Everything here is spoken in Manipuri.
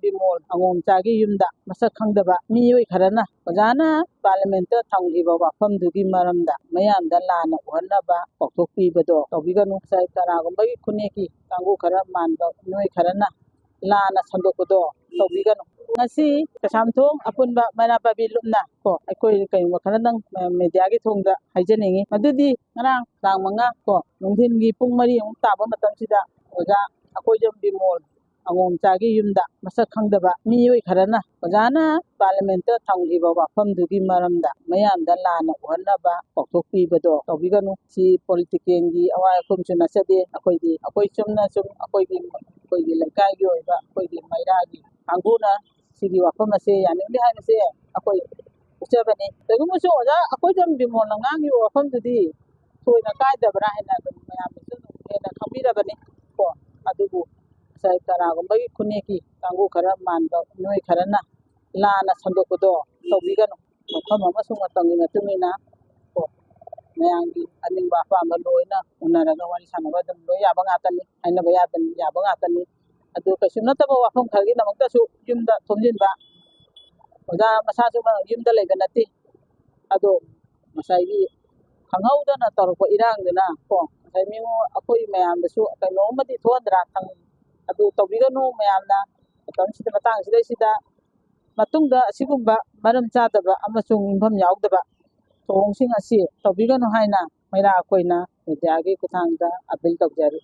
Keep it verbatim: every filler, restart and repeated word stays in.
ꯕꯤꯃꯣꯜ ꯑꯉꯣꯝꯆꯥꯒꯤ ꯌꯨꯝꯗ ꯃꯁꯛ ꯈꯪꯗꯕ ꯃꯤꯑꯣꯏ ꯈꯔꯅ ꯑꯣꯖꯥꯅ ꯄꯥꯔꯂꯤꯌꯥꯃꯦꯟꯠꯇ ꯊꯝꯈꯤꯕ ꯋꯥꯐꯝꯗꯨꯒꯤ ꯃꯔꯝꯗ ꯃꯌꯥꯝꯗ ꯂꯥꯟꯅ ꯎꯍꯟꯅꯕ ꯄꯥꯎꯊꯣꯛ ꯄꯤꯕꯗꯣ ꯇꯧꯕꯤꯒꯅꯨ꯫ ꯉꯁꯥꯏ ꯀꯅꯥꯒꯨꯝꯕꯒꯤ ꯈꯨꯅꯦꯛꯀꯤ ꯀꯥꯡꯕꯨ ꯈꯔ ꯃꯥꯟꯕ ꯃꯤꯑꯣꯏ ꯈꯔꯅ ꯂꯥꯟꯅ ꯁꯟꯗꯣꯛꯄꯗꯣ ꯇꯧꯕꯤꯒꯅꯨ꯫ ꯉꯁꯤ ꯀꯩꯁꯥꯝꯊꯣꯡ ꯑꯄꯨꯟꯕ ꯃꯩꯔꯥ ꯄꯥꯏꯕꯤ ꯂꯨꯞꯅ ꯀꯣ, ꯑꯩꯈꯣꯏ ꯀꯩꯒꯨꯝꯕ ꯈꯔꯗꯪ ꯃꯦꯗꯤꯌꯥꯒꯤ ꯊꯣꯡꯗ ꯍꯥꯏꯖꯅꯤꯡꯉꯤ꯫ ꯃꯗꯨꯗꯤ ꯉꯔꯥꯡ ꯇꯥꯡ ꯃꯉꯥ ꯀꯣ, ꯅꯨꯡꯊꯤꯟꯒꯤ ꯄꯨꯡ ꯃꯔꯤ ꯑꯃꯨꯛ ꯇꯥꯕ ꯃꯇꯝꯁꯤꯗ ꯑꯣꯖꯥ ꯑꯩꯈꯣꯏ ꯌꯨꯝ ꯕꯤꯃꯣꯜ ꯑꯉꯣꯝꯆꯥꯒꯤ ꯌꯨꯝꯗ ꯃꯁꯛ ꯈꯪꯗꯕ ꯃꯤꯑꯣꯏ ꯈꯔꯅ ꯑꯣꯖꯥꯅ ꯄꯥꯔꯂꯤꯌꯥꯃꯦꯟꯠꯇ ꯊꯝꯈꯤꯕ ꯋꯥꯐꯝꯗꯨꯒꯤ ꯃꯔꯝꯗ ꯃꯌꯥꯝꯗ ꯂꯥꯟꯅ ꯎꯍꯟꯅꯕ ꯄꯥꯎꯊꯣꯛ ꯄꯤꯕꯗꯣ ꯇꯧꯕꯤꯒꯅꯨ꯫ ꯁꯤ ꯄꯣꯂꯤꯇꯤꯀꯦꯜꯒꯤ ꯑꯋꯥꯏ ꯑꯈꯨꯝꯁꯨ ꯅꯠꯆꯗꯦ꯫ ꯑꯩꯈꯣꯏꯗꯤ ꯑꯩꯈꯣꯏ ꯆꯨꯝꯅ ꯁꯨꯝ ꯑꯩꯈꯣꯏꯒꯤ ꯑꯩꯈꯣꯏꯒꯤ ꯂꯩꯀꯥꯏꯒꯤ ꯑꯣꯏꯕ ꯑꯩꯈꯣꯏꯒꯤ ꯃꯩꯔꯥꯒꯤ ꯀꯥꯡꯕꯨꯅ ꯁꯤꯒꯤ ꯋꯥꯐꯝ ꯑꯁꯦ ꯌꯥꯅꯤꯡꯗꯦ ꯍꯥꯏꯕꯁꯦ ꯑꯩꯈꯣꯏ ꯎꯠꯆꯕꯅꯤ꯫ ꯀꯩꯒꯨꯝꯕꯁꯨ ꯑꯣꯖꯥ ꯑꯩꯈꯣꯏ ꯌꯨꯝ ꯕꯤꯃꯣꯜꯅ ꯉꯥꯡꯉꯤꯕ ꯋꯥꯐꯝꯗꯨꯗꯤ ꯊꯣꯏꯅ ꯀꯥꯏꯗꯕ꯭ꯔꯥ ꯍꯥꯏꯅ ꯑꯗꯨꯝ ꯃꯌꯥꯝꯅꯁꯨ ꯑꯗꯨꯝ ꯍꯦꯟꯅ ꯈꯪꯕꯤꯔꯕꯅꯤ ꯀꯣ꯫ ꯑꯗꯨꯕꯨ ꯉꯁꯥꯏ ꯀꯅꯥꯒꯨꯝꯕꯒꯤ ꯈꯨꯅꯦꯛꯀꯤ ꯀꯥꯡꯕꯨ ꯈꯔ ꯃꯥꯟꯕ ꯃꯤꯑꯣꯏ ꯈꯔꯅ ꯂꯥꯟꯅ ꯁꯟꯗꯣꯛꯄꯗꯣ ꯇꯧꯕꯤꯒꯅꯨ꯫ ꯃꯐꯝ ꯑꯃꯁꯨꯡ ꯃꯇꯝꯒꯤ ꯃꯇꯨꯡ ꯏꯟꯅ ꯀꯣ, ꯃꯌꯥꯝꯒꯤ ꯑꯅꯤꯡꯕ ꯑꯄꯥꯝꯕ ꯂꯣꯏꯅ ꯎꯅꯔꯒ ꯋꯥꯔꯤ ꯁꯥꯟꯅꯕ ꯑꯗꯨꯝ ꯂꯣꯏ ꯌꯥꯕ ꯉꯥꯛꯇꯅꯤ, ꯍꯥꯏꯅꯕ ꯌꯥꯗꯅꯤ, ꯌꯥꯕ ꯉꯥꯛꯇꯅꯤ꯫ ꯑꯗꯨ ꯀꯩꯁꯨ ꯅꯠꯇꯕ ꯋꯥꯐꯝ ꯈꯔꯒꯤꯗꯃꯛꯇꯁꯨ ꯌꯨꯝꯗ ꯊꯣꯝꯖꯤꯟꯕ, ꯑꯣꯖꯥ ꯃꯁꯥꯁꯨ ꯌꯨꯝꯗ ꯂꯩꯕ ꯅꯠꯇꯦ꯫ ꯑꯗꯣ ꯉꯁꯥꯏꯒꯤ ꯈꯪꯍꯧꯗꯅ ꯇꯧꯔꯛꯄ ꯏꯔꯥꯡꯗꯨꯅ ꯀꯣ, ꯉꯁꯥꯏ ꯃꯤꯉꯣꯟ ꯑꯩꯈꯣꯏ ꯃꯌꯥꯝꯗꯁꯨ ꯀꯩꯅꯣꯝꯃꯗꯤ ꯊꯣꯛꯍꯟꯗ꯭ꯔꯥ? ꯈꯪ-, ꯑꯗꯨ ꯇꯧꯕꯤꯒꯅꯨ ꯃꯌꯥꯝꯅ꯫ ꯃꯇꯝꯁꯤꯗ, ꯃꯇꯥꯡꯁꯤꯗꯩꯁꯤꯗ ꯃꯇꯨꯡꯗ ꯑꯁꯤꯒꯨꯝꯕ ꯃꯔꯝ ꯆꯥꯗꯕ ꯑꯃꯁꯨꯡ ꯌꯨꯝꯐꯝ ꯌꯥꯎꯗꯕ ꯊꯧꯑꯣꯡꯁꯤꯡ ꯑꯁꯤ ꯇꯧꯕꯤꯒꯅꯨ ꯍꯥꯏꯅ ꯃꯩꯔꯥ ꯑꯩꯈꯣꯏꯅ ꯃꯦꯗꯤꯌꯥꯒꯤ ꯈꯨꯠꯊꯥꯡꯗ ꯑꯄꯤꯜ ꯇꯧꯖꯔꯤ꯫